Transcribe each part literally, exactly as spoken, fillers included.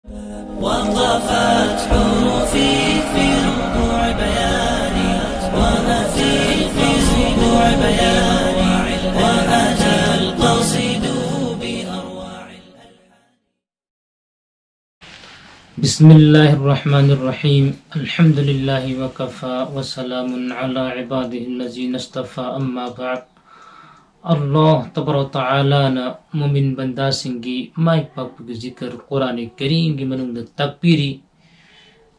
وقفت حروفي في ربوع بياني، وأتي في ربوع بياني، وأتى القصيد بأروع. بسم الله الرحمن الرحيم. الحمد لله وكفى وسلام على عباده الذين اصطفى، أما بعد. ꯑꯜꯂꯥꯍ ꯇꯕꯥꯔꯛ ꯇꯥꯂꯥꯅ ꯃꯨꯃꯤꯟ ꯕꯟꯗꯥꯁꯤꯡꯒꯤ ꯃꯥꯏ ꯄꯥꯛꯄꯒꯤ ꯖꯤꯀꯔ ꯀꯨꯔꯥꯟ ꯀꯔꯤꯝꯒꯤ ꯃꯅꯨꯡꯗ ꯇꯥꯛꯄꯤꯔꯤ,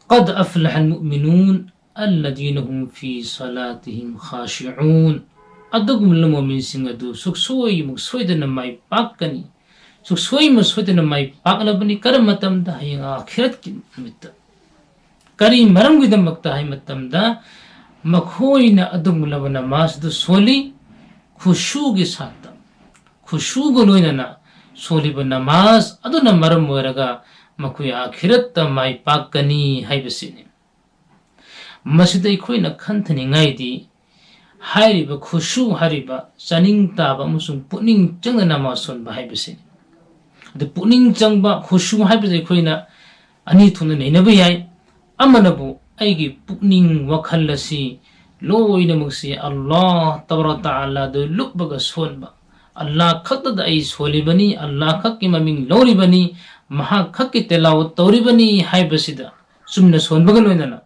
"قد أفلح المؤمنون الذين هم في صلاتهم خاشعون"꯫ ꯑꯗꯨꯒꯨꯝꯂꯕ ꯃꯨꯃꯤꯟꯁꯤꯡ ꯑꯗꯨ ꯁꯨꯛꯁꯣꯏ ꯃꯨꯛꯁꯣꯏꯗꯅ ꯃꯥꯏ ꯄꯥꯛꯀꯅꯤ꯫ ꯁꯨꯛꯁꯣꯏ ꯃꯨꯛꯁꯣꯏꯗꯅ ꯃꯥꯏ ꯄꯥꯛꯂꯕꯅꯤ꯫ ꯀꯔꯝꯕ ꯃꯇꯝꯗ? ꯍꯌꯦꯡ ꯑꯥꯈꯤꯔꯠꯀꯤ ꯅꯨꯃꯤꯠꯇ꯫ ꯀꯔꯤ ꯃꯔꯝꯒꯤꯗꯃꯛꯇ ꯍꯥꯏ ꯃꯇꯝꯗ, ꯃꯈꯣꯏꯅ ꯑꯗꯨꯒꯨꯝꯂꯕ ꯅꯃꯥꯖ ꯑꯗꯨ ꯁꯣꯜꯂꯤ, ꯈꯨꯁꯨꯒꯤ ꯁꯥꯠꯇ, ꯈꯨꯁꯨꯒ ꯂꯣꯏꯅꯅ ꯁꯣꯜꯂꯤꯕ ꯅꯃꯥꯖ ꯑꯗꯨꯅ ꯃꯔꯝ ꯑꯣꯏꯔꯒ ꯃꯈꯣꯏ ꯑꯥꯈꯤꯔꯠꯇ ꯃꯥꯏ ꯄꯥꯛꯀꯅꯤ ꯍꯥꯏꯕꯁꯤꯅꯤ꯫ ꯃꯁꯤꯗ ꯑꯩꯈꯣꯏꯅ ꯈꯟꯊꯅꯤꯡꯉꯥꯏꯗꯤ, ꯍꯥꯏꯔꯤꯕ ꯈꯨꯁꯨ ꯍꯥꯏꯔꯤꯕ ꯆꯥꯅꯤꯡ ꯇꯥꯕ ꯑꯃꯁꯨꯡ ꯄꯨꯛꯅꯤꯡ ꯆꯪꯅ ꯅꯃꯥꯖ ꯁꯣꯟꯕ ꯍꯥꯏꯕꯁꯤꯅꯤ꯫ ꯑꯗꯨ ꯄꯨꯛꯅꯤꯡ ꯆꯪꯕ ꯈꯨꯁꯨ ꯍꯥꯏꯕꯁꯤ ꯑꯩꯈꯣꯏꯅ ꯑꯅꯤ ꯊꯣꯛꯅ ꯅꯩꯅꯕ ꯌꯥꯏ꯫ ꯑꯃꯅꯕꯨ ꯑꯩꯒꯤ ꯄꯨꯛꯅꯤꯡ ꯋꯥꯈꯜ ꯑꯁꯤ ꯂꯣꯏꯅꯃꯛꯁꯤ ꯑꯜꯂꯥꯍ ꯇꯕꯥꯔꯛ ꯇꯥꯂꯥꯗ ꯂꯨꯞꯄꯒ ꯁꯣꯟꯕ, ꯑꯜꯂꯥꯍ ꯈꯛꯇꯗ ꯑꯩ ꯁꯣꯜꯂꯤꯕꯅꯤ, ꯑꯜꯂꯥꯍ ꯈꯛꯀꯤ ꯃꯃꯤꯡ ꯂꯧꯔꯤꯕꯅꯤ, ꯃꯍꯥꯛ ꯈꯛꯀꯤ ꯇꯤꯂꯥꯋꯠ ꯇꯧꯔꯤꯕꯅꯤ ꯍꯥꯏꯕꯁꯤꯗ ꯆꯨꯝꯅ ꯁꯣꯟꯕꯒ ꯂꯣꯏꯅꯅ,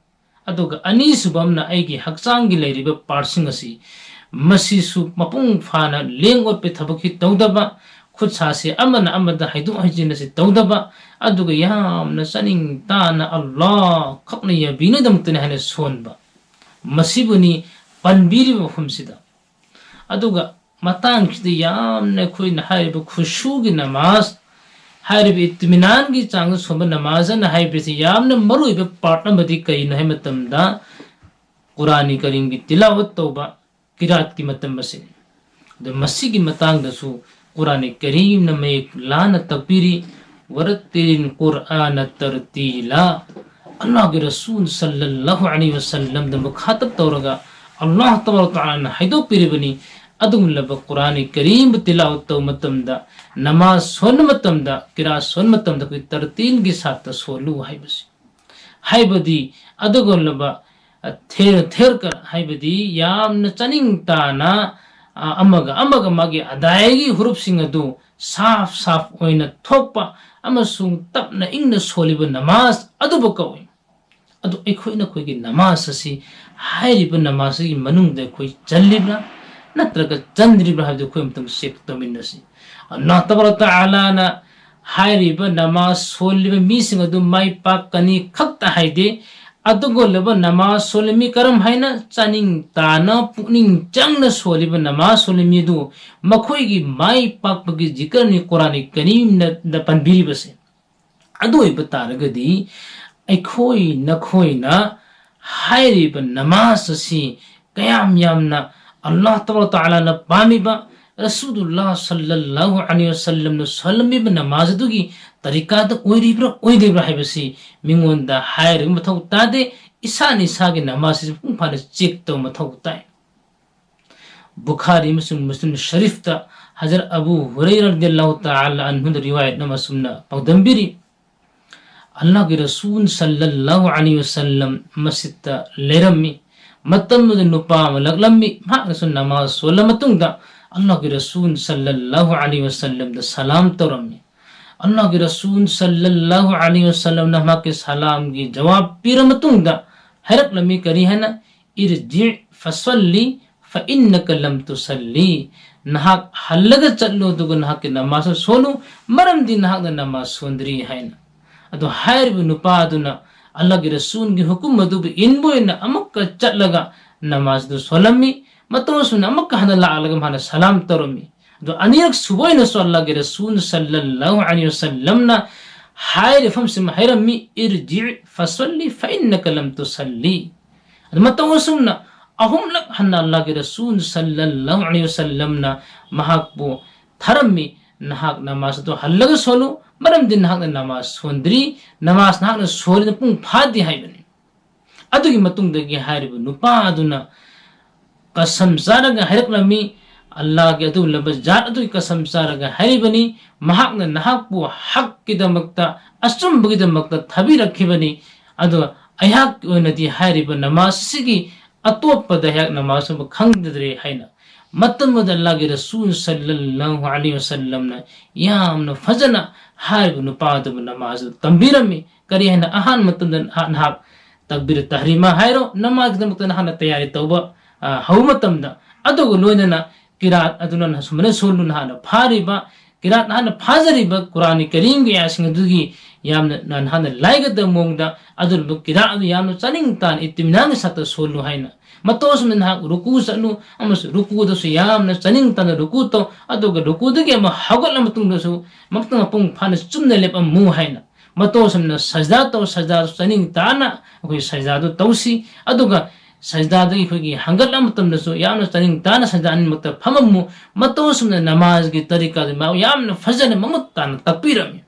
ꯑꯗꯨꯒ ꯑꯅꯤꯁꯨꯕ ꯑꯃꯅ ꯑꯩꯒꯤ ꯍꯛꯆꯥꯡꯒꯤ ꯂꯩꯔꯤꯕ ꯄꯥꯔꯠꯁꯤꯡ ꯑꯁꯤ, ꯃꯁꯤꯁꯨ ꯃꯄꯨꯡ ꯐꯥꯅ ꯂꯦꯡ ꯑꯣꯠꯄ ꯊꯕꯛꯁꯤ ꯇꯧꯗꯕ, ꯈꯨꯠꯁꯥꯁꯤ ꯑꯃꯅ ꯑꯃꯗ ꯍꯩꯗꯣꯛ ꯍꯩꯖꯤꯟ ꯑꯁꯤ ꯇꯧꯗꯕ, ꯑꯗꯨꯒ ꯌꯥꯝꯅ ꯆꯥꯅꯤꯡ ꯇꯥꯅ ꯑꯜꯂꯥꯍ ꯈꯛꯅ ꯌꯥꯕꯤꯅꯗꯃꯛꯇꯅꯤ ꯍꯥꯏꯅ ꯁꯣꯟꯕ꯫ ꯃꯁꯤꯕꯨꯅꯤ ꯄꯟꯕꯤꯔꯤꯕ ꯃꯐꯝꯁꯤꯗ꯫ ꯑꯗꯨꯒ ꯃꯇꯥꯡꯁꯤꯗ ꯌꯥꯝꯅ ꯑꯩꯈꯣꯏꯅ ꯍꯥꯏꯔꯤꯕ ꯈꯨꯁꯨꯒꯤ ꯅꯃꯥꯖ, ꯍꯥꯏꯔꯤꯕ ꯏꯇꯃꯤꯅꯥꯟꯒꯤ ꯆꯥꯡꯗ ꯁꯣꯟꯕ ꯅꯃꯥꯖ ꯑꯅ ꯍꯥꯏꯕꯁꯤ ꯌꯥꯝꯅ ꯃꯔꯨꯑꯣꯏꯕ ꯄꯥꯔꯠ ꯑꯃꯗꯤ ꯀꯔꯤꯅꯣ ꯍꯥꯏꯕ ꯃꯇꯝꯗ, ꯀꯨꯔꯥꯟ ꯀꯔꯤꯝꯒꯤ ꯇꯤꯂꯥꯋꯠ ꯇꯧꯕ ꯀꯤꯔꯥꯠꯀꯤ ꯃꯇꯝ ꯑꯁꯤꯅꯤ꯫ ꯑꯗꯣ ꯃꯁꯤꯒꯤ ꯃꯇꯥꯡꯗꯁꯨ ꯀꯨꯔꯥꯟ ꯀꯔꯤꯝꯅ ꯃꯌꯦꯛ ꯂꯥꯅ ꯇꯥꯛꯄꯤꯔꯤ, "ورتل القرآن ترتيلا"꯫ ꯑꯜꯂꯥꯍꯒꯤ ꯔꯁꯨꯜ ꯁꯜꯂꯜꯂꯥꯍꯨ ꯑꯂꯩꯍꯤ ꯋꯁꯜꯂꯝꯗ ꯃꯨꯈꯥꯇꯕ ꯇꯧꯔꯒ ꯑꯜꯂꯥꯍ ꯇꯕꯥꯔꯛ ꯇꯥꯂꯥꯅ ꯍꯥꯏꯗꯣꯛꯄꯤꯔꯤꯕꯅꯤ, ꯑꯗꯨꯒꯨꯝꯂꯕ ꯀꯨꯔꯥꯟ ꯀꯔꯤꯝꯕꯨ ꯇꯤꯂꯥꯋꯠ ꯇꯧꯕ ꯃꯇꯝꯗ, ꯅꯃꯥꯖ ꯁꯣꯟꯕ ꯃꯇꯝꯗ, ꯀꯤꯔꯥ ꯁꯣꯟꯕ ꯃꯇꯝꯗ ꯑꯩꯈꯣꯏ ꯇꯔꯇꯤꯜꯒꯤ ꯁꯥꯠꯇ ꯁꯣꯜꯂꯨ ꯍꯥꯏꯕꯁꯤ꯫ ꯍꯥꯏꯕꯗꯤ ꯑꯗꯨꯒꯨꯝꯂꯕ, ꯑ, ꯊꯦꯔ ꯊꯦꯔꯀ ꯍꯥꯏꯕꯗꯤ ꯌꯥꯝꯅ ꯆꯥꯅꯤꯡ ꯇꯥꯅ, ꯑ, ꯑꯃꯒ ꯑꯃꯒ ꯃꯥꯒꯤ ꯑꯗꯥꯏꯒꯤ ꯍꯨꯔꯨꯞꯁꯤꯡ ꯑꯗꯨ ꯁꯥꯐ ꯁꯥꯐ ꯑꯣꯏꯅ ꯊꯣꯛꯄ ꯑꯃꯁꯨꯡ ꯇꯞꯅ ꯏꯪꯅ ꯁꯣꯜꯂꯤꯕ ꯅꯃꯥꯖ ꯑꯗꯨꯕꯨ ꯀꯧꯏ꯫ ꯑꯗꯨ ꯑꯩꯈꯣꯏꯅ ꯑꯩꯈꯣꯏꯒꯤ ꯅꯃꯥꯖ ꯑꯁꯤ ꯍꯥꯏꯔꯤꯕ ꯅꯃꯥꯖ ꯑꯁꯤꯒꯤ ꯃꯅꯨꯡꯗ ꯑꯩꯈꯣꯏ ꯆꯜꯂꯤꯕ꯭ꯔꯥ ꯅꯠꯇ꯭ꯔꯒ ꯆꯟꯗ꯭ꯔꯤꯕ꯭ꯔꯥ ꯍꯥꯏꯕꯗꯨ ꯑꯩꯈꯣꯏ ꯑꯃꯨꯛꯇꯪ ꯆꯦꯛ ꯇꯧꯃꯤꯟꯅꯁꯤ꯫ ꯑꯜꯂꯥꯍ ꯇꯕꯥꯔꯛ ꯇꯥꯂꯥꯅ ꯍꯥꯏꯔꯤꯕ ꯅꯃꯥꯖ ꯁꯣꯜꯂꯤꯕ ꯃꯤꯁꯤꯡ ꯑꯗꯨ ꯃꯥꯏ ꯄꯥꯛꯀꯅꯤ ꯈꯛꯇ ꯍꯥꯏꯗꯦ, ꯑꯗꯨꯒꯨꯝꯂꯕ ꯅꯃꯥꯖ ꯁꯣꯜꯂꯤ ꯃꯤ ꯀꯔꯝ ꯍꯥꯏꯅ ꯆꯥꯅꯤꯡ ꯇꯥꯅ ꯄꯨꯛꯅꯤꯡ ꯆꯪꯅ ꯁꯣꯜꯂꯤꯕ ꯅꯃꯥꯖ ꯁꯣꯜꯂꯤ ꯃꯤ ꯑꯗꯨ ꯃꯈꯣꯏꯒꯤ ꯃꯥꯏ ꯄꯥꯛꯄꯒꯤ ꯖꯤꯀꯔꯅꯤ ꯀꯨꯔꯥꯟ ꯀꯔꯤꯝꯅꯗ ꯄꯟꯕꯤꯔꯤꯕꯁꯦ꯫ ꯑꯗꯨ ꯑꯣꯏꯕ ꯇꯥꯔꯒꯗꯤ ꯑꯩꯈꯣꯏ ꯅꯈꯣꯏꯅ ꯍꯥꯏꯔꯤꯕ ꯅꯃꯥꯖ ꯑꯁꯤ ꯀꯌꯥꯝ ꯌꯥꯝꯅ ꯑꯜꯂꯥꯍ ꯇꯕꯥꯔꯛ ꯇꯥꯂꯥꯅ ꯄꯥꯝꯃꯤꯕ, ꯔꯁꯨꯂꯨꯜꯂꯥꯍ ꯁꯜꯂꯜꯂꯥꯍꯨ ꯑꯂꯩꯍꯤ ꯋꯁꯜꯂꯝꯅ ꯁꯣꯜꯂꯝꯃꯤꯕ ꯅꯃꯥꯖ ꯑꯗꯨꯒꯤ ꯇꯔꯤꯀꯥꯗ ꯑꯣꯏꯔꯤꯕ꯭ꯔꯥ ꯑꯣꯏꯗ꯭ꯔꯤꯕ꯭ꯔꯥ ꯍꯥꯏꯕꯁꯤ ꯃꯤꯉꯣꯟꯗ ꯍꯥꯏꯔꯒ ꯃꯊꯧ ꯇꯥꯗꯦ, ꯏꯁꯥꯅ ꯏꯁꯥꯒꯤ ꯅꯃꯥꯖ ꯑꯁꯤ ꯃꯄꯨꯡ ꯐꯥꯅ ꯆꯦꯛ ꯇꯧꯕ ꯃꯊꯧ ꯇꯥꯏ꯫ ꯕꯨꯈꯥꯔꯤ ꯑꯃꯁꯨꯡ ꯃꯨꯁꯂꯤꯝ ꯁꯔꯤꯐꯇ ꯍꯖꯔꯠ ꯑꯕꯨ ꯍꯨꯔꯩꯔꯥ ꯔꯗꯤꯌꯜꯂꯥꯍꯨ ꯇꯥꯂꯥ ꯑꯟꯍꯨꯅ ꯔꯤꯋꯥꯌꯠ ꯑꯃ ꯑꯁꯨꯝꯅ ꯄꯥꯎꯗꯝꯕꯤꯔꯤ, ꯑꯜꯂꯥꯍꯒꯤ ꯔꯁꯨꯜ ꯁꯜꯂꯜꯂꯥꯍꯨ ꯑꯂꯩꯍꯤ ꯋꯁꯜꯂꯝ ꯃꯁꯖꯤꯗꯇ ꯂꯩꯔꯝꯃꯤ꯫ ꯃꯇꯝꯗꯨꯗ ꯅꯨꯄꯥ ꯑꯃ ꯂꯥꯛꯂꯝꯃꯤ꯫ ꯃꯍꯥꯛꯅꯁꯨ ꯅꯃꯥꯖ ꯁꯣꯜꯂ ꯃꯇꯨꯡꯗ ꯑꯜꯂꯥꯍꯒꯤ ꯔꯁꯨꯜ ꯁꯜꯂꯜꯂꯥꯍꯨ ꯑꯂꯩꯍꯤ ꯋꯁꯜꯂꯝꯗ ꯁꯂꯥꯝ ꯇꯧꯔꯝꯃꯤ꯫ ꯑꯜꯂꯥꯍꯒꯤ ꯔꯁꯨꯜ ꯁꯜꯂꯜꯂꯥꯍꯨ ꯑꯂꯩꯍꯤ ꯋꯁꯜꯂꯝꯅ ꯃꯍꯥꯛꯀꯤ ꯁꯂꯥꯝꯒꯤ ꯖꯋꯥꯕ ꯄꯤꯔ ꯃꯇꯨꯡꯗ ꯍꯥꯏꯔꯛꯂꯝꯃꯤ ꯀꯔꯤ ꯍꯥꯏꯅ? "ꯏꯔꯖꯤ ꯐꯁꯜꯂꯤ ꯐ ꯏꯟꯅꯀ ꯂꯝ ꯇꯨꯁꯜꯂꯤ", ꯅꯍꯥꯛ ꯍꯜꯂꯒ ꯆꯠꯂꯨ ꯑꯗꯨꯒ ꯅꯍꯥꯛꯀꯤ ꯅꯃꯥꯖ ꯁꯣꯜꯂꯨ, ꯃꯔꯝꯗꯤ ꯅꯍꯥꯛꯅ ꯅꯃꯥꯖ ꯁꯣꯟꯗ꯭ꯔꯤ ꯍꯥꯏꯅ꯫ ꯑꯗꯣ ꯍꯥꯏꯔꯤꯕ ꯅꯨꯄꯥ ꯑꯗꯨꯅ ꯑꯜꯂꯥꯍꯒꯤ ꯔꯁꯨꯜꯒꯤ ꯍꯨꯀꯨꯝ ꯑꯗꯨꯕꯨ ꯏꯟꯕ ꯑꯣꯏꯅ ꯑꯃꯨꯛꯀ ꯆꯠꯂꯒ ꯅꯃꯥꯖ ꯑꯗꯨ ꯁꯣꯜꯂꯝꯃꯤ꯫ ꯃꯇꯧ ꯑꯁꯨꯝꯅ ꯑꯃꯨꯛꯀ ꯍꯟꯅ ꯂꯥꯛꯂꯒ ꯃꯥꯅ ꯁꯂꯥꯝ ꯇꯧꯔꯝꯃꯤ꯫ ꯑꯗꯣ ꯑꯅꯤꯔꯛ ꯁꯨꯕ ꯑꯣꯏꯅꯁꯨ ꯑꯜꯂꯥꯍꯒꯤ ꯔꯁꯨꯜ ꯁꯜꯂꯜꯂꯥꯍꯨ ꯑꯂꯩꯍꯤ ꯋꯁꯜꯂꯝꯅ ꯍꯥꯏꯔꯤꯕ ꯃꯐꯝꯁꯤꯃ ꯍꯥꯏꯔꯝꯃꯤ, "ꯏꯔꯖꯤ ꯐꯁꯜꯂꯤ ꯐ ꯏꯟꯅꯀ ꯂꯝ ꯇꯨꯁꯜꯂꯤ"꯫ ꯑꯗꯨ ꯃꯇꯧ ꯑꯁꯨꯝꯅ ꯑꯍꯨꯝꯂꯛ ꯍꯟꯅ ꯑꯜꯂꯥꯍꯒꯤ ꯔꯁꯨꯜ ꯁꯜꯂꯜꯂꯥꯍꯨ ꯑꯂꯩꯍꯤ ꯋꯁꯜꯂꯝꯅ ꯃꯍꯥꯛꯄꯨ ꯊꯥꯔꯝꯃꯤ, "ꯅꯍꯥꯛ ꯅꯃꯥꯖ ꯑꯗꯨ ꯍꯜꯂꯒ ꯁꯣꯜꯂꯨ, ꯃꯔꯝꯗꯤ ꯅꯍꯥꯛꯅ ꯅꯃꯥꯖ ꯁꯣꯟꯗ꯭ꯔꯤ, ꯅꯃꯥꯖ ꯅꯍꯥꯛꯅ ꯁꯣꯜꯂꯤꯗꯨ ꯃꯄꯨꯡ ꯐꯥꯗꯦ" ꯍꯥꯏꯕꯅꯤ꯫ ꯑꯗꯨꯒꯤ ꯃꯇꯨꯡꯗꯒꯤ ꯍꯥꯏꯔꯤꯕ ꯅꯨꯄꯥ ꯑꯗꯨꯅ ꯀꯁꯝ ꯆꯥꯔꯒ ꯍꯥꯏꯔꯛꯂꯝꯃꯤ, ꯑꯜꯂꯥꯍꯒꯤ ꯑꯗꯨꯒꯨꯝꯂꯕ ꯖꯥꯠ ꯑꯗꯨꯒꯤ ꯀꯁꯝ ꯆꯥꯔꯒ ꯍꯥꯏꯔꯤꯕꯅꯤ, ꯃꯍꯥꯛꯅ ꯅꯍꯥꯛꯄꯨ ꯍꯛꯀꯤꯗꯃꯛꯇ, ꯑꯆꯨꯝꯕꯒꯤꯗꯃꯛꯇ ꯊꯥꯕꯤꯔꯛꯈꯤꯕꯅꯤ꯫ ꯑꯗꯣ ꯑꯩꯍꯥꯛꯀꯤ ꯑꯣꯏꯅꯗꯤ ꯍꯥꯏꯔꯤꯕ ꯅꯃꯥꯖ ꯑꯁꯤꯒꯤ ꯑꯇꯣꯞꯄꯗ ꯑꯩꯍꯥꯛ ꯅꯃꯥꯖ ꯑꯃ ꯈꯪꯖꯗ꯭ꯔꯦ ꯍꯥꯏꯅ ꯃꯇꯝ ꯑꯗꯨꯗ ꯑꯜꯂꯥꯍꯒꯤ ꯔꯁꯨꯜ ꯁꯜꯂꯜꯂꯥꯍꯨ ꯑꯂꯩꯍꯤ ꯋꯁꯜꯂꯝꯅ ꯌꯥꯝꯅ ꯐꯖꯅ ꯍꯥꯏꯔꯤꯕ ꯅꯨꯄꯥ ꯑꯗꯨꯕꯨ ꯅꯃꯥꯖ ꯑꯗꯨ ꯇꯝꯕꯤꯔꯝꯃꯤ꯫ ꯀꯔꯤ ꯍꯥꯏꯅ? ꯑꯍꯥꯟꯕ ꯃꯇꯝꯗ ꯅꯍꯥꯛ, ꯅꯍꯥꯛ ꯇꯛꯕꯤꯔ ꯇꯍꯔꯤꯃꯥ ꯍꯥꯏꯔꯣ, ꯅꯃꯥꯖꯀꯤꯗꯃꯛꯇ ꯅꯍꯥꯛꯅ ꯇꯌꯥꯔꯤ ꯇꯧꯕ, ꯑ, ꯍꯧꯕ ꯃꯇꯝꯗ, ꯑꯗꯨꯒ ꯂꯣꯏꯅꯅ ꯀꯤꯔꯥꯠ ꯑꯗꯨꯅ ꯁꯨꯃꯥꯏꯅ ꯁꯣꯜꯂꯨ, ꯅꯍꯥꯛꯅ ꯐꯥꯔꯤꯕ ꯀꯤꯔꯥꯠ, ꯅꯍꯥꯛꯅ ꯐꯥꯖꯔꯤꯕ ꯀꯨꯔꯥꯟꯒꯤ ꯀꯔꯤꯝꯒꯤ ꯑꯥꯌꯥꯁꯤꯡ ꯑꯗꯨꯒꯤ ꯌꯥꯝꯅ ꯅ-, ꯅꯍꯥꯛꯅ ꯂꯥꯏꯒꯗꯕ ꯃꯑꯣꯡꯗ ꯑꯗꯨꯒꯨꯝꯂꯕ ꯀꯤꯔꯥꯠ ꯑꯗꯨ ꯌꯥꯝꯅ ꯆꯥꯅꯤꯡ ꯇꯥꯅ ꯏꯇꯤꯃꯤꯅꯥꯟꯒꯤ ꯁꯥꯠꯇ ꯁꯣꯜꯂꯨ ꯍꯥꯏꯅ꯫ ꯃꯇꯧ ꯑꯁꯨꯝꯅ ꯅꯍꯥꯛ ꯔꯨꯀꯨ ꯆꯠꯂꯨ ꯑꯃꯁꯨꯡ ꯔꯨꯀꯨꯗꯁꯨ ꯌꯥꯝꯅ ꯆꯥꯅꯤꯡ ꯇꯥꯅ ꯔꯨꯀꯨ ꯇꯧ, ꯑꯗꯨꯒ ꯔꯨꯀꯨꯗꯒꯤ ꯑꯃꯨꯛ ꯍꯧꯒꯠꯂ ꯃꯇꯨꯡꯗꯁꯨ ꯃꯄꯨꯡ ꯃꯄꯨꯡ ꯐꯥꯅ ꯆꯨꯝꯅ ꯂꯦꯞꯄꯝꯃꯨ ꯍꯥꯏꯅ꯫ ꯃꯇꯧ ꯑꯁꯨꯝꯅ ꯁꯖꯗꯥ ꯇꯧ, ꯁꯖꯗꯥꯗꯨ ꯆꯥꯅꯤꯡ ꯇꯥꯅ ꯑꯩꯈꯣꯏ ꯁꯖꯗꯥꯗꯨ ꯇꯧꯁꯤ꯫ ꯑꯗꯨꯒ ꯁꯖꯗꯥꯗꯒꯤ ꯑꯩꯈꯣꯏꯒꯤ ꯍꯪꯒꯠꯂ ꯃꯇꯝꯗꯁꯨ ꯌꯥꯝꯅ ꯆꯥꯅꯤꯡ ꯇꯥꯅ ꯁꯖꯗꯥ ꯑꯅꯤꯃꯛꯇ ꯐꯝꯃꯝꯃꯨ꯫ ꯃꯇꯧ ꯑꯁꯨꯝꯅ ꯅꯃꯥꯖꯒꯤ ꯇꯔꯤꯀꯥꯗꯨ ꯃꯥ ꯌꯥꯝꯅ ꯐꯖꯅ ꯃꯃꯨꯠ ꯇꯥꯅ ꯇꯥꯛꯄꯤꯔꯝꯃꯤ꯫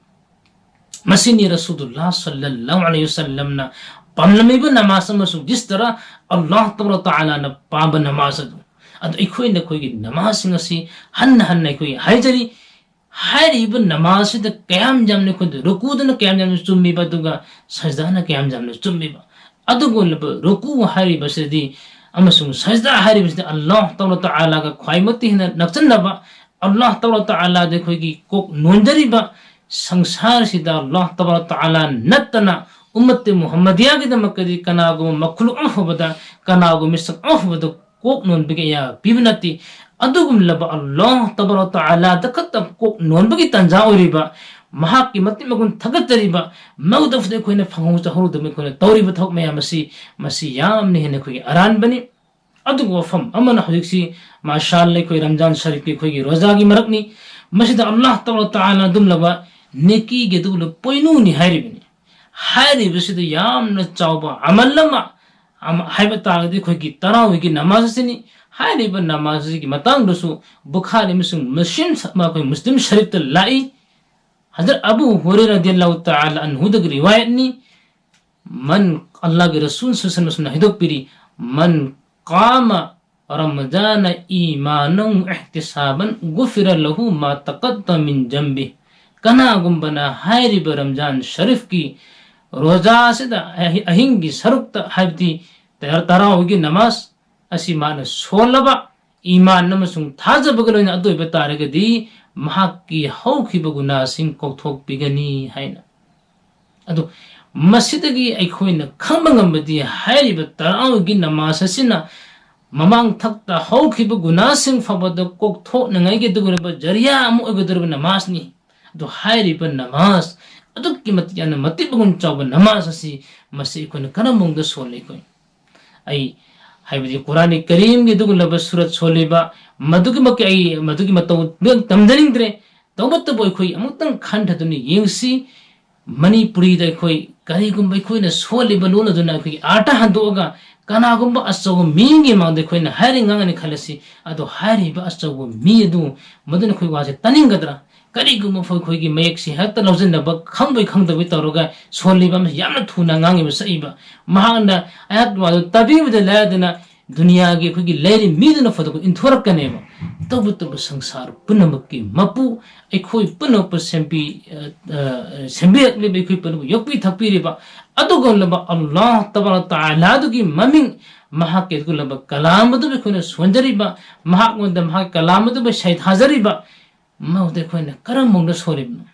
ꯃꯁꯤꯅꯤ ꯔꯁꯨꯂꯨꯜꯂꯥꯍ ꯁꯜꯂꯜꯂꯥꯍꯨ ꯑꯂꯩꯍꯤ ꯋꯁꯜꯂꯝꯅ ꯄꯥꯝꯂꯝꯃꯤꯕ ꯅꯃꯥꯖ ꯑꯃꯁꯨꯡ ꯖꯤꯁ ꯇꯔꯥ ꯑꯜꯂꯥꯍ ꯇꯕꯥꯔꯛ ꯇꯥꯂꯥꯅ ꯄꯥꯝꯕ ꯅꯃꯥꯖ ꯑꯗꯨ꯫ ꯑꯗꯨ ꯑꯩꯈꯣꯏꯅ ꯑꯩꯈꯣꯏꯒꯤ ꯅꯃꯥꯖꯁꯤꯡ ꯑꯁꯤ ꯍꯟꯅ ꯍꯟꯅ ꯑꯩꯈꯣꯏ ꯍꯥꯏꯖꯔꯤ, ꯍꯥꯏꯔꯤꯕ ꯅꯃꯥꯖꯁꯤꯗ ꯀꯌꯥꯝ ꯌꯥꯝꯅ ꯑꯩꯈꯣꯏꯗ ꯔꯨꯀꯨꯗꯅ ꯀꯌꯥꯝ ꯌꯥꯝꯅ ꯆꯨꯝꯃꯤꯕ, ꯑꯗꯨꯒ ꯁꯖꯗꯥꯅ ꯀꯌꯥꯝ ꯌꯥꯝꯅ ꯆꯨꯝꯃꯤꯕ꯫ ꯑꯗꯨꯒꯨꯝꯂꯕ ꯔꯨꯀꯨ ꯍꯥꯏꯔꯤꯕꯁꯤꯗꯤ ꯑꯃꯁꯨꯡ ꯁꯖꯗꯥ ꯍꯥꯏꯔꯤꯕꯁꯤꯗꯤ ꯑꯜꯂꯥꯍ ꯇꯕꯥꯔꯛ ꯇꯥꯂꯥꯒ ꯈ꯭ꯋꯥꯏꯃꯛꯇ ꯍꯦꯟꯅ ꯅꯛꯁꯤꯟꯅꯕ, ꯑꯜꯂꯥꯍ ꯇꯕꯥꯔꯛ ꯇꯥꯂꯥꯗ ꯑꯩꯈꯣꯏꯒꯤ ꯀꯣꯛ ꯅꯣꯟꯖꯔꯤꯕ, ꯁꯪꯁꯥꯔꯁꯤꯗ ꯑꯜꯂꯥꯍ ꯇꯕꯥꯔꯛ ꯇꯥꯂꯥ ꯅꯠꯇꯅ ꯎꯝꯃꯠꯇꯦ ꯃꯨꯍꯝꯃꯗꯤꯌꯥꯒꯤꯗꯃꯛꯇꯗꯤ ꯀꯅꯥꯒꯨꯝꯕ ꯃꯈꯂꯨꯛ ꯑꯃ ꯐꯥꯎꯕꯗ, ꯀꯅꯥꯒꯨꯝꯕ ꯃꯤꯁꯛ ꯑꯃ ꯐꯥꯎꯕꯗ ꯀꯣꯛ ꯅꯣꯟꯕꯒꯤ ꯑꯌꯥꯕ ꯄꯤꯕ ꯅꯠꯇꯦ꯫ ꯑꯗꯨꯒꯨꯝꯂꯕ ꯑꯜꯂꯥꯍ ꯇꯕꯥꯔꯛ ꯇꯥꯂꯥꯗ ꯈꯛꯇ ꯀꯣꯛ ꯅꯣꯟꯕꯒꯤ ꯇꯥꯟꯖꯥ ꯑꯣꯏꯔꯤꯕ, ꯃꯍꯥꯛꯀꯤ ꯃꯇꯤꯛ ꯃꯒꯨꯟ ꯊꯥꯒꯠꯆꯔꯤꯕ ꯃꯧꯗꯐꯗ ꯑꯩꯈꯣꯏꯅ ꯐꯪꯍꯧ ꯆꯥꯍꯧꯗꯕ ꯑꯩꯈꯣꯏꯅ ꯇꯧꯔꯤꯕ ꯊꯕꯛ ꯃꯌꯥꯝ ꯑꯁꯤ, ꯃꯁꯤ ꯌꯥꯝꯅ ꯍꯦꯟꯅ ꯑꯩꯈꯣꯏꯒꯤ ꯑꯔꯥꯟꯕꯅꯤ꯫ ꯑꯗꯨꯒ ꯋꯥꯐꯝ ꯑꯃꯅ ꯍꯧꯖꯤꯛꯁꯤ ꯃꯥꯁꯥꯜ ꯑꯩꯈꯣꯏ ꯔꯝꯖꯥꯟ ꯁꯔꯤꯐꯀꯤ ꯑꯩꯈꯣꯏꯒꯤ ꯔꯣꯖꯥꯒꯤ ꯃꯔꯛꯅꯤ꯫ ꯃꯁꯤꯗ ꯑꯜꯂꯥꯍ ꯇꯕꯥꯔꯛ ꯇꯥꯂꯥ ꯑꯗꯨꯝꯂꯕ ꯅꯦꯀꯤꯒꯤ ꯑꯗꯨꯒꯨꯝꯂꯕ ꯄꯣꯏꯅꯨꯅꯤ ꯍꯥꯏꯔꯤꯕꯅꯤ꯫ ꯍꯥꯏꯔꯤꯕꯁꯤꯗ ꯌꯥꯝꯅ ꯆꯥꯎꯕ ꯑꯃꯜ ꯑꯃ, ꯑꯃ ꯍꯥꯏꯕ ꯇꯥꯔꯒꯗꯤ ꯑꯩꯈꯣꯏꯒꯤ ꯇꯔꯥꯋꯤꯒꯤ ꯅꯃꯥꯖ ꯑꯁꯤꯅꯤ꯫ ꯍꯥꯏꯔꯤꯕ ꯅꯃꯥꯖ ꯑꯁꯤꯒꯤ ꯃꯇꯥꯡꯗꯁꯨ ꯕꯨꯈꯥꯔꯤ ꯑꯃꯁꯨꯡ ꯃꯨꯁꯂꯤꯝ, ꯑꯩꯈꯣꯏ ꯃꯨꯁꯂꯤꯝ ꯁꯔꯤꯐꯇ ꯂꯥꯛꯏ꯫ ꯍꯖꯔꯠ ꯑꯕꯨ ꯍꯨꯔꯦꯔꯥ ꯔꯗꯤꯌꯜꯂꯥꯍꯨ ꯇꯥꯂꯥ ꯑꯟꯍꯨꯗꯒꯤ ꯔꯤꯋꯥꯌꯠꯅꯤ꯫ ꯃꯟ, ꯑꯜꯂꯥꯍꯒꯤ ꯔꯁꯨꯜ ꯁꯜꯂꯜꯂꯥꯍꯨ ꯑꯂꯩꯍꯤ ꯋꯁꯜꯂꯝꯅ ꯍꯥꯏꯗꯣꯛꯄꯤꯔꯤ, "ꯃꯟ ꯀꯥꯃ ꯔꯃꯖꯥꯅ ꯏꯃꯥꯅ ꯏꯍ꯭ꯇꯤꯁꯥꯕꯟ ꯒꯨꯐꯤꯔ ꯂꯍꯨ ꯃꯥ ꯇꯀꯠꯇ ꯃꯤꯟ ꯖꯝꯕꯤ꯫ ꯀꯅꯥꯒꯨꯝꯕꯅ ꯍꯥꯏꯔꯤꯕ ꯔꯝꯖꯥꯟ ꯁꯔꯤꯐꯀꯤ ꯔꯣꯖꯥ ꯑꯁꯤꯗ ꯑꯍꯤ-, ꯑꯍꯤꯡꯒꯤ ꯁꯔꯨꯛꯇ, ꯍꯥꯏꯕꯗꯤ ꯇꯔꯥ-, ꯇꯔꯥꯋꯤꯒꯤ ꯅꯃꯥꯖ ꯑꯁꯤ ꯃꯥꯅ ꯁꯣꯜꯂꯕ, ꯏꯃꯥꯟ ꯑꯃꯁꯨꯡ ꯊꯥꯖꯕꯒ ꯂꯣꯏꯅ ꯑꯗꯨ ꯑꯣꯏꯕ ꯇꯥꯔꯒꯗꯤ, ꯃꯍꯥꯛꯀꯤ ꯍꯧꯈꯤꯕ ꯒꯨꯅꯥꯁꯤꯡ ꯀꯣꯛꯊꯣꯛꯄꯤꯒꯅꯤ ꯍꯥꯏꯅ꯫ ꯑꯗꯨ ꯃꯁꯤꯗꯒꯤ ꯑꯩꯈꯣꯏꯅ ꯈꯪꯕ ꯉꯝꯕꯗꯤ, ꯍꯥꯏꯔꯤꯕ ꯇꯔꯥꯋꯤꯒꯤ ꯅꯃꯥꯖ ꯑꯁꯤꯅ ꯃꯃꯥꯡ ꯊꯛꯇ ꯍꯧꯈꯤꯕ ꯒꯨꯅꯥꯁꯤꯡ ꯐꯕꯗ ꯀꯣꯛꯊꯣꯛꯅꯉꯥꯏꯒꯤ ꯑꯗꯨꯒꯨꯝꯂꯕ ꯖꯔꯤꯌꯥ ꯑꯃ ꯑꯣꯏꯒꯗꯧꯔꯤꯕ ꯅꯃꯥꯖꯅꯤ꯫ ꯑꯗꯨ ꯍꯥꯏꯔꯤꯕ ꯅꯃꯥꯖ, ꯑꯗꯨꯛꯀꯤ ꯃꯇꯤꯛ ꯌꯥꯝꯅ ꯃꯇꯤꯛ ꯃꯒꯨꯟ ꯆꯥꯎꯕ ꯅꯃꯥꯖ ꯑꯁꯤ, ꯃꯁꯤ ꯑꯩꯈꯣꯏꯅ ꯀꯔꯝꯕ ꯃꯑꯣꯡꯗ ꯁꯣꯜꯂꯤ? ꯑꯩꯈꯣꯏ, ꯑꯩ, ꯍꯥꯏꯕꯗꯤ ꯀꯨꯔꯥꯟ ꯀꯔꯤꯝꯒꯤ ꯑꯗꯨꯒꯨꯝꯂꯕ ꯁꯨꯔꯠ ꯁꯣꯜꯂꯤꯕ, ꯃꯗꯨꯒꯤꯃꯛꯀꯤ ꯑꯩ ꯃꯗꯨꯒꯤ ꯃꯇꯧ ꯇꯝꯖꯅꯤꯡꯗ꯭ꯔꯦ꯫ ꯇꯧꯕꯇꯕꯨ ꯑꯩꯈꯣꯏ ꯑꯃꯨꯛꯇꯪ ꯈꯟꯊꯗꯨꯅ ꯌꯦꯡꯁꯤ, ꯃꯅꯤꯄꯨꯔꯤꯗ ꯑꯩꯈꯣꯏ ꯀꯔꯤꯒꯨꯝꯕ ꯑꯩꯈꯣꯏꯅ ꯁꯣꯜꯂꯤꯕ ꯂꯣꯟ ꯑꯗꯨꯅ ꯑꯩꯈꯣꯏꯒꯤ ꯑꯥꯔꯊ ꯍꯟꯗꯣꯛꯑꯒ ꯀꯅꯥꯒꯨꯝꯕ ꯑꯆꯧꯕ ꯃꯤ ꯑꯃꯒꯤ ꯃꯥꯡꯗ ꯑꯩꯈꯣꯏꯅ ꯍꯥꯏꯔꯤ ꯉꯥꯡꯉꯅꯤ ꯈꯜꯂꯁꯤ, ꯑꯗꯣ ꯍꯥꯏꯔꯤꯕ ꯑꯆꯧꯕ ꯃꯤ ꯑꯗꯨ, ꯃꯗꯨꯅ ꯑꯩꯈꯣꯏ ꯋꯥꯁꯦ ꯇꯥꯅꯤꯡꯒꯗ꯭ꯔꯥ? ꯀꯔꯤꯒꯨꯝꯕ ꯑꯩꯈꯣꯏꯒꯤ ꯃꯌꯦꯛꯁꯤ ꯍꯦꯛꯇ ꯂꯧꯁꯤꯟꯅꯕ ꯈꯪꯕꯣꯏ ꯈꯪꯗꯕꯣꯏ ꯇꯧꯔꯒ ꯁꯣꯜꯂꯤꯕ ꯑꯃꯁꯤ ꯌꯥꯝꯅ ꯊꯨꯅ ꯉꯥꯡꯉꯤꯕ ꯁꯛꯏꯕ, ꯃꯍꯥꯛꯅ ꯑꯩꯍꯥꯛꯀꯤ ꯋꯥꯗꯨ ꯇꯥꯕꯤꯕꯗ ꯂꯥꯏꯗꯅ ꯗꯨꯅꯤꯌꯥꯒꯤ ꯑꯩꯈꯣꯏꯒꯤ ꯂꯩꯔꯤ ꯃꯤꯗꯨꯅ ꯐꯣꯇꯣ ꯏꯟꯊꯣꯔꯛꯀꯅꯦꯕ꯫ ꯇꯧꯕꯇꯕꯨ ꯁꯪꯁꯥꯔ ꯄꯨꯝꯅꯃꯛꯀꯤ ꯃꯄꯨ, ꯑꯩꯈꯣꯏ ꯄꯨꯝꯅꯃꯛꯄꯨ ꯁꯦꯝꯕꯤ-, ꯑ, ꯑ, ꯁꯦꯝꯕꯤꯔꯛꯂꯤꯕ, ꯑꯩꯈꯣꯏ ꯄꯨꯝꯅꯃꯛ ꯌꯣꯛꯄꯤ ꯊꯛꯄꯤꯔꯤꯕ ꯑꯗꯨꯒꯨꯝꯂꯕ ꯑꯜꯂꯥꯍ ꯇꯕꯥꯔꯛ ꯇꯥꯂꯥꯗꯨꯒꯤ ꯃꯃꯤꯡ, ꯃꯍꯥꯛꯀꯤ ꯑꯗꯨꯒꯨꯝꯂꯕ ꯀꯂꯥꯝ ꯑꯗꯨꯕꯨ ꯑꯩꯈꯣꯏꯅ ꯁꯣꯟꯖꯔꯤꯕ, ꯃꯍꯥꯛꯉꯣꯟꯗ ꯃꯍꯥꯛꯀꯤ ꯀꯂꯥꯝ ꯑꯗꯨꯕꯨ ꯁꯩꯊꯥꯖꯔꯤꯕ, ꯃꯗꯨꯗ ꯑꯩꯈꯣꯏꯅ ꯀꯔꯝꯕ ꯃꯑꯣꯡꯗ ꯁꯣꯜꯂꯤꯕꯅꯣ?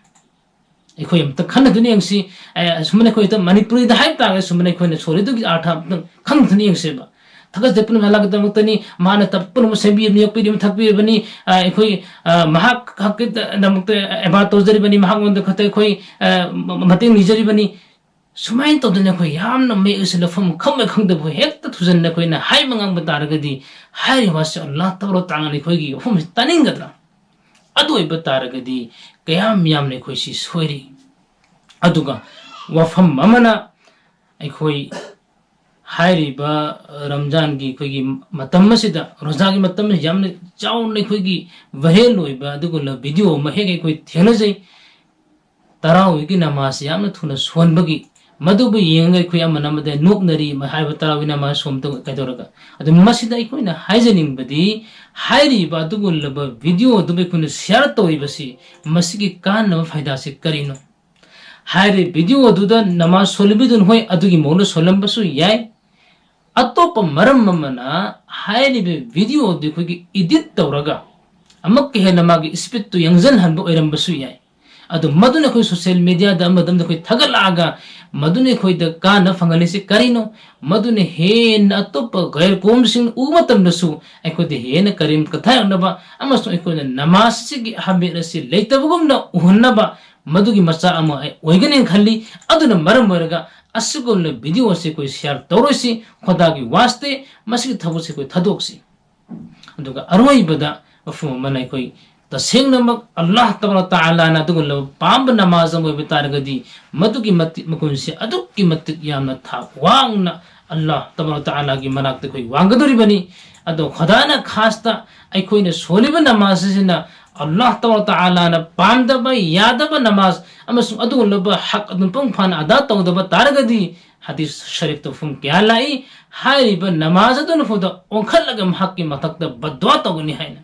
ꯑꯩꯈꯣꯏ ꯑꯝꯇ ꯈꯟꯅꯗꯨꯅ ꯌꯦꯡꯁꯤ꯫ ꯑꯦ, ꯑꯁꯨꯝꯅ ꯑꯩꯈꯣꯏ ꯍꯦꯛꯇ ꯃꯅꯤꯄꯨꯔꯤꯗ ꯍꯥꯏꯕ ꯇꯥꯔꯒꯗꯤ, ꯑꯁꯨꯝꯅ ꯑꯩꯈꯣꯏꯅ ꯁꯣꯜꯂꯤꯗꯨꯒꯤ ꯑꯥꯔꯊ ꯑꯝꯇꯪ ꯈꯪꯗꯨꯅ ꯌꯦꯡꯁꯦꯕ꯫ ꯊꯥꯒꯠꯆ ꯄꯨꯝꯅꯃꯛ ꯂꯥꯛꯀꯗꯃꯛꯇꯅꯤ, ꯃꯥꯅ ꯇꯞ ꯄꯨꯝꯅꯃꯛ ꯁꯦꯝꯕꯤꯕꯅꯤ, ꯌꯣꯛꯄꯤꯔꯤꯕꯅꯤ, ꯊꯛꯄꯤꯔꯤꯕꯅꯤ, ꯑ, ꯑꯩꯈꯣꯏ, ꯑ, ꯃꯍꯥꯛ ꯈꯛꯀꯤꯗꯃꯛꯇ ꯑꯦꯕꯥꯔꯠ ꯇꯧꯖꯔꯤꯕꯅꯤ, ꯃꯍꯥꯛꯉꯣꯟꯗ ꯈꯛꯇ ꯑꯩꯈꯣꯏ, ꯑ, ꯃ-, ꯃꯇꯦꯡ ꯅꯤꯖꯔꯤꯕꯅꯤ꯫ ꯁꯨꯃꯥꯏꯅ ꯇꯧꯗꯅ ꯑꯩꯈꯣꯏ ꯌꯥꯝꯅ ꯃꯌꯦꯛ ꯑꯁꯤ ꯂꯧꯐꯝ ꯈꯪꯕ ꯈꯪꯗꯕ ꯍꯦꯛꯇ ꯊꯨꯖꯟꯅ ꯑꯩꯈꯣꯏꯅ ꯍꯥꯏꯕ ꯉꯥꯡꯕ ꯇꯥꯔꯒꯗꯤ, ꯍꯥꯏꯔꯤꯕ ꯑꯁꯤ ꯑꯜꯂꯥꯍ ꯇꯕꯥꯔꯛ ꯇꯥꯂꯥꯅ ꯑꯩꯈꯣꯏꯒꯤ ꯋꯥꯐꯝ ꯑꯁꯤ ꯇꯥꯅꯤꯡꯒꯗ꯭ꯔꯥ? ꯑꯗꯨ ꯑꯣꯏꯕ ꯇꯥꯔꯒꯗꯤ ꯀꯌꯥꯝ ꯌꯥꯝꯅ ꯑꯩꯈꯣꯏ ꯁꯤ ꯁꯣꯏꯔꯤ꯫ ꯑꯗꯨꯒ ꯋꯥꯐꯝ ꯑꯃꯅ, ꯑꯩꯈꯣꯏ ꯍꯥꯏꯔꯤꯕ ꯔꯝꯖꯥꯟꯒꯤ ꯑꯩꯈꯣꯏꯒꯤ ꯃꯇꯝ ꯑꯁꯤꯗ, ꯔꯣꯖꯥꯒꯤ ꯃꯇꯝ ꯑꯁꯤ ꯌꯥꯝꯅ ꯆꯥꯎꯅ ꯑꯩꯈꯣꯏꯒꯤ ꯚꯥꯏꯔꯦꯜ ꯑꯣꯏꯕ ꯑꯗꯨꯒꯨꯝꯂꯕ ꯚꯤꯗꯤꯑꯣ ꯑꯃ ꯍꯦꯛ ꯑꯩꯈꯣꯏ ꯊꯦꯡꯅꯖꯩ꯫ ꯇꯔꯥꯋꯤꯒꯤ ꯅꯃꯥꯖꯁꯤ ꯌꯥꯝꯅ ꯊꯨꯅ ꯁꯣꯟꯕꯒꯤ ꯃꯗꯨꯕꯨ ꯌꯦꯡꯉꯒ ꯑꯩꯈꯣꯏ ꯑꯃꯅ ꯑꯃꯗ ꯅꯣꯛꯅꯔꯤ, ꯍꯥꯏꯕ ꯇꯔꯥꯋꯤ ꯅꯃꯥꯖ ꯁꯣꯝꯗ ꯀꯩꯗꯧꯔꯒ꯫ ꯑꯗꯨ ꯃꯁꯤꯗ ꯑꯩꯈꯣꯏꯅ ꯍꯥꯏꯖꯅꯤꯡꯕꯗꯤ, ꯍꯥꯏꯔꯤꯕ ꯑꯗꯨꯒꯨꯝꯂꯕ video ꯑꯗꯨꯕꯨ ꯑꯩꯈꯣꯏꯅ share ꯇꯧꯔꯤꯕꯁꯤ, ꯃꯁꯤꯒꯤ ꯀꯥꯟꯅꯕ ꯐꯥꯏꯗꯥꯁꯤ ꯀꯔꯤꯅꯣ? ꯍꯥꯏꯔꯤꯕ video ꯑꯗꯨꯗ ꯅꯃꯥꯖ ꯁꯣꯜꯂꯤꯕꯗꯨꯅ, ꯍꯣꯏ, ꯑꯗꯨꯒꯤ ꯃꯑꯣꯡꯗ ꯁꯣꯜꯂꯝꯕꯁꯨ ꯌꯥꯏ꯫ ꯑꯇꯣꯞꯄ ꯃꯔꯝ ꯑꯃꯅ ꯍꯥꯏꯔꯤꯕ video ꯑꯗꯨ ꯑꯩꯈꯣꯏꯒꯤ edit ꯇꯧꯔꯒ ꯑꯃꯨꯛꯀ ꯍꯦꯟꯅ ꯃꯥꯒꯤ speedꯇꯨ ꯌꯥꯡꯖꯟꯍꯟꯕ ꯑꯣꯏꯔꯝꯕꯁꯨ ꯌꯥꯏ꯫ ꯑꯗꯨ ꯃꯗꯨꯅ ꯑꯩꯈꯣꯏ social mediaꯗ ꯑꯃꯗ ꯑꯃꯗ ꯑꯩꯈꯣꯏ ꯊꯥꯒꯠꯂꯛꯑꯒ ꯃꯗꯨꯅ ꯑꯩꯈꯣꯏꯗ ꯀꯥꯟꯅꯕ ꯐꯪꯍꯜꯂꯤꯁꯤ ꯀꯔꯤꯅꯣ? ꯃꯗꯨꯅ ꯍꯦꯟꯅ ꯑꯇꯣꯞꯄ ꯒꯩꯔ ꯀꯣꯝꯁꯤꯡ ꯎꯕ ꯃꯇꯝꯗꯁꯨ ꯑꯩꯈꯣꯏꯗ ꯍꯦꯟꯅ ꯀꯔꯦꯝ ꯀꯊꯥꯔꯛꯅꯕ ꯑꯃꯁꯨꯡ ꯑꯩꯈꯣꯏꯅ ꯅꯃꯥꯖ ꯑꯁꯤꯒꯤ ꯑꯍꯃꯤꯌꯠ ꯑꯁꯤ ꯂꯩꯇꯕꯒꯨꯝꯅ ꯎꯍꯟꯅꯕ ꯃꯗꯨꯒꯤ ꯃꯆꯥꯛ ꯑꯃ ꯑꯩ ꯑꯣꯏꯒꯅꯤ ꯈꯜꯂꯤ꯫ ꯑꯗꯨꯅ ꯃꯔꯝ ꯑꯣꯏꯔꯒ ꯑꯁꯤꯒꯨꯝꯕ video ꯑꯁꯤ ꯑꯩꯈꯣꯏ share ꯇꯧꯔꯣꯏꯁꯤ, ꯈꯨꯗꯥꯒꯤ ꯋꯥꯁꯇꯦ꯫ ꯃꯁꯤꯒꯤ ꯊꯕꯛꯁꯤ ꯑꯩꯈꯣꯏ ꯊꯥꯗꯣꯛꯁꯤ꯫ ꯑꯗꯨꯒ ꯑꯔꯣꯏꯕꯗ ꯋꯥꯐꯝ ꯑꯃꯅ, ꯑꯩꯈꯣꯏ ꯇꯁꯦꯡꯅꯃꯛ ꯑꯜꯂꯥꯍ ꯇꯕꯥꯔꯛ ꯇꯥꯂꯥꯅ ꯑꯗꯨꯒꯨꯝꯂꯕ ꯄꯥꯝꯕ ꯅꯃꯥꯖ ꯑꯃ ꯑꯣꯏꯕ ꯇꯥꯔꯒꯗꯤ, ꯃꯗꯨꯒꯤ ꯃꯇꯤꯛ ꯃꯒꯨꯟꯁꯦ ꯑꯗꯨꯛꯀꯤ ꯃꯇꯤꯛ ꯌꯥꯝꯅ ꯊꯥꯛ ꯋꯥꯡꯅ ꯑꯜꯂꯥꯍ ꯇꯕꯥꯔꯛ ꯇꯥꯂꯥꯒꯤ ꯃꯅꯥꯛꯇ ꯑꯩꯈꯣꯏ ꯋꯥꯡꯒꯗꯧꯔꯤꯕꯅꯤ꯫ ꯑꯗꯣ ꯈꯨꯗꯥꯅ ꯈꯥꯁꯇ ꯑꯩꯈꯣꯏꯅ ꯁꯣꯜꯂꯤꯕ ꯅꯃꯥꯖ ꯑꯁꯤꯅ ꯑꯜꯂꯥꯍ ꯇꯕꯥꯔꯛ ꯇꯥꯂꯥꯅ ꯄꯥꯝꯗꯕ, ꯌꯥꯗꯕ ꯅꯃꯥꯖ ꯑꯃꯁꯨꯡ ꯑꯗꯨꯒꯨꯝꯂꯕ ꯍꯛ ꯑꯗꯨ ꯃꯄꯨꯡ ꯐꯥꯅ ꯑꯗꯥ ꯇꯧꯗꯕ ꯇꯥꯔꯒꯗꯤ, ꯍꯗꯤꯁ ꯁꯔꯤꯐꯇ ꯋꯥꯐꯝ ꯀꯌꯥ ꯂꯥꯛꯏ, ꯍꯥꯏꯔꯤꯕ ꯅꯃꯥꯖ ꯑꯗꯨꯅ ꯐꯥꯎꯗ ꯑꯣꯟꯈꯠꯂꯒ ꯃꯍꯥꯛꯀꯤ ꯃꯊꯛꯇ ꯕꯗꯋꯥ ꯇꯧꯒꯅꯤ ꯍꯥꯏꯅ꯫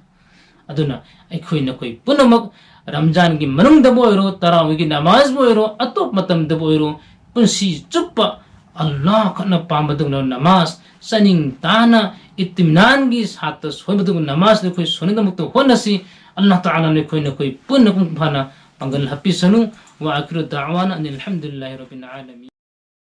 ꯑꯗꯨꯅ ꯑꯩꯈꯣꯏ ꯅꯈꯣꯏ ꯄꯨꯝꯅꯃꯛ ꯔꯝꯖꯥꯟꯒꯤ ꯃꯅꯨꯡꯗꯕꯨ ꯑꯣꯏꯔꯣ, ꯇꯔꯥꯋꯤꯒꯤ ꯅꯃꯥꯖꯕꯨ ꯑꯣꯏꯔꯣ, ꯑꯇꯣꯞꯄ ꯃꯇꯝꯗꯕꯨ ꯑꯣꯏꯔꯣ, ꯄꯨꯟꯁꯤ ꯆꯨꯞꯄ ꯑꯜꯂꯥꯍ ꯈꯛꯅ ꯄꯥꯝꯕꯗꯨꯒꯨꯝꯂꯕ ꯅꯃꯥꯖ, ꯆꯥꯅꯤꯡ ꯇꯥꯅ ꯏꯇꯤꯃꯤꯅꯥꯟꯒꯤ ꯁꯥꯠꯇ ꯁꯣꯏꯕꯗꯨꯒꯨꯝꯕ ꯅꯃꯥꯖ ꯑꯩꯈꯣꯏ ꯁꯣꯟꯅꯗꯃꯛꯇ ꯍꯣꯠꯅꯁꯤ꯫ ꯑꯜꯂꯥꯍ ꯇꯥꯂꯥꯅ ꯑꯩꯈꯣꯏ ꯅꯈꯣꯏ ꯄꯨꯟꯅ ꯃꯄꯨꯡ ꯐꯥꯅ ꯄꯥꯡꯒꯜ ꯍꯥꯞꯄꯤꯁꯅꯨ꯫ ꯋꯥ ꯑꯈꯤꯔꯨ ꯗꯥꯋꯥꯅ ꯑꯅꯤꯜ ꯍꯝꯗꯨꯂꯤꯜꯂꯥꯍꯤ ꯔꯕꯤꯜ ꯑꯥꯂꯃꯤꯟ꯫